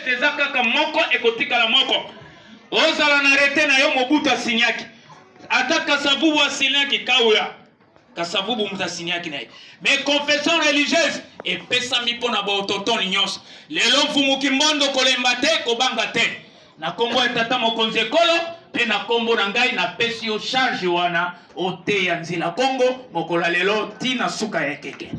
religieuse eza kaka moko, ekotikala moko. Ozala na arrete na yo Mobutu asignaki, ata Kasavubu asignaki, Kauya Kasavubu moto asignaki na ye. Mais confession religieuse epesami mpo na baautochtone nyonso. Lelo Mfumu Kimbondo, kolemba te, kobanga te. Na nkombo ya tata mokonzi ekolo mpe na nkombo na ngai, napesi yo charge wana, oteya nzela Kongo mokolo ya lelo ntina suka ya ekeke.